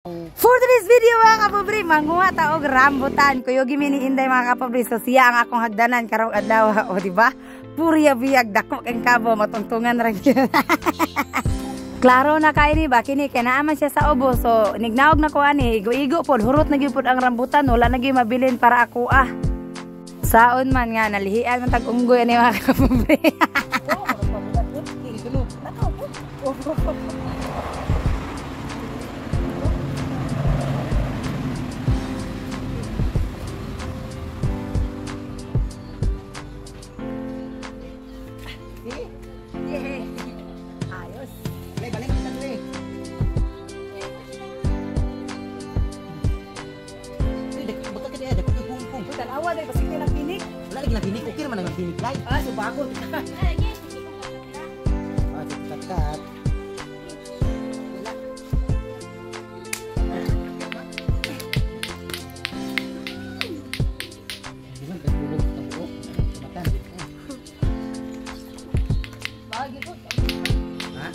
For today's video, mga kapobre, manguha ta og rambutan. Kuyugi mi ni Inday, mga kapobre. So siya ang akong hagdanan karong adlaw, o di ba? Purya biyag dako kang kabo, matungtungan ra gyud. Klaro na kay ni ba kini kay naa man siya sa ubo, so nignaog na ko ani, igo-igo pod, hurot na gyud pod ang rambutan, wala na gyud mabilin para ako ah. Saon man nga nalihian man tag unggoy ani, mga kapobre. Ayos. Balik, balik kita dali. Baka ka diya, dapat kung. Tanawa dai basig na pinik. Wala lagi na pinik, okay naman ang pinik lay. Ah, so bago. Ah, kat kat. Wala. Bilang katulog sa buo. Matan. Bagay ko. Ha?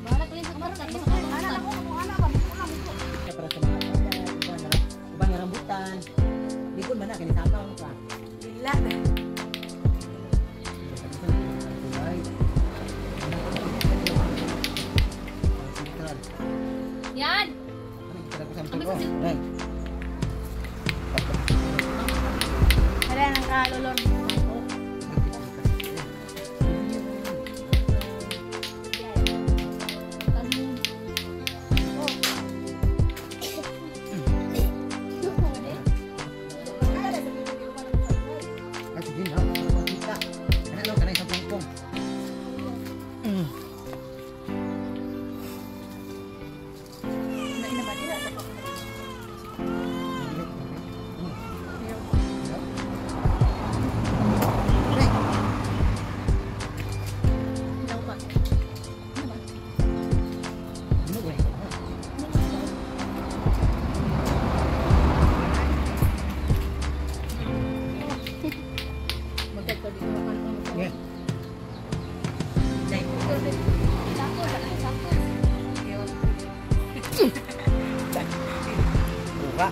Bahala ko yun sa kamatan. Ana ako, ana ba mo. Para sa mga bagay, uban nga rambutan. Likod man na kini sakaw mo ka. Dila. Yan! Wala nang kalulor. Buka.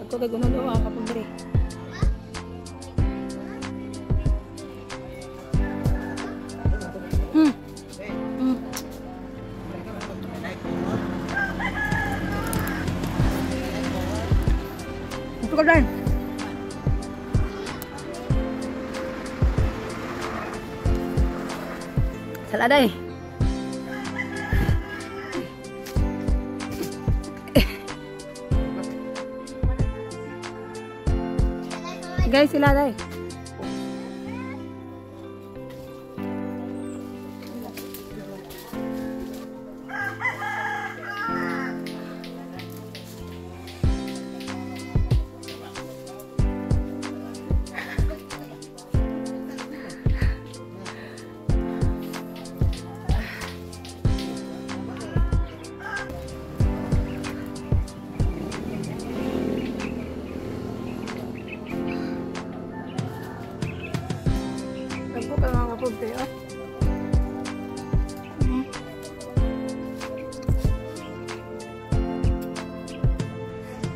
Ito kay guno mga kapobre. Ito ka dyan. Salada eh. Guys, sila day.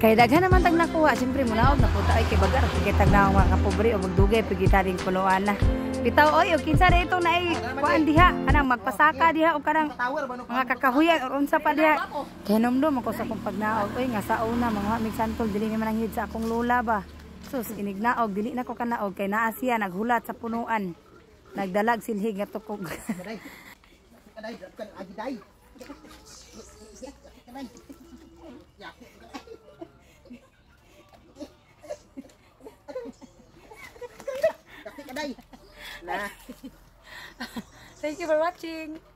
Kay daghan naman tag nakuha, siyempre munaog na puta ay kay bagar kay tag naong mga kapobre o magdugay pagita ding punuan na. Bitaw oy, og kinsa ra itong naay kuan diha, kanang magpasaka diha o kanang mga kakahuyan or unsa pa diha. Kay nomdom ako sa akong pagnaog oy nga sa una mga mig santol dili ni mananghid sa akong lola ba. Sus, inignaog dili na ko kanaog kay naa siya naghulat sa punuan. Nagdalag silhig nga tukog. Kaday. Kaday, kan agi day. Kaday. Kaday. Na. Thank you for watching.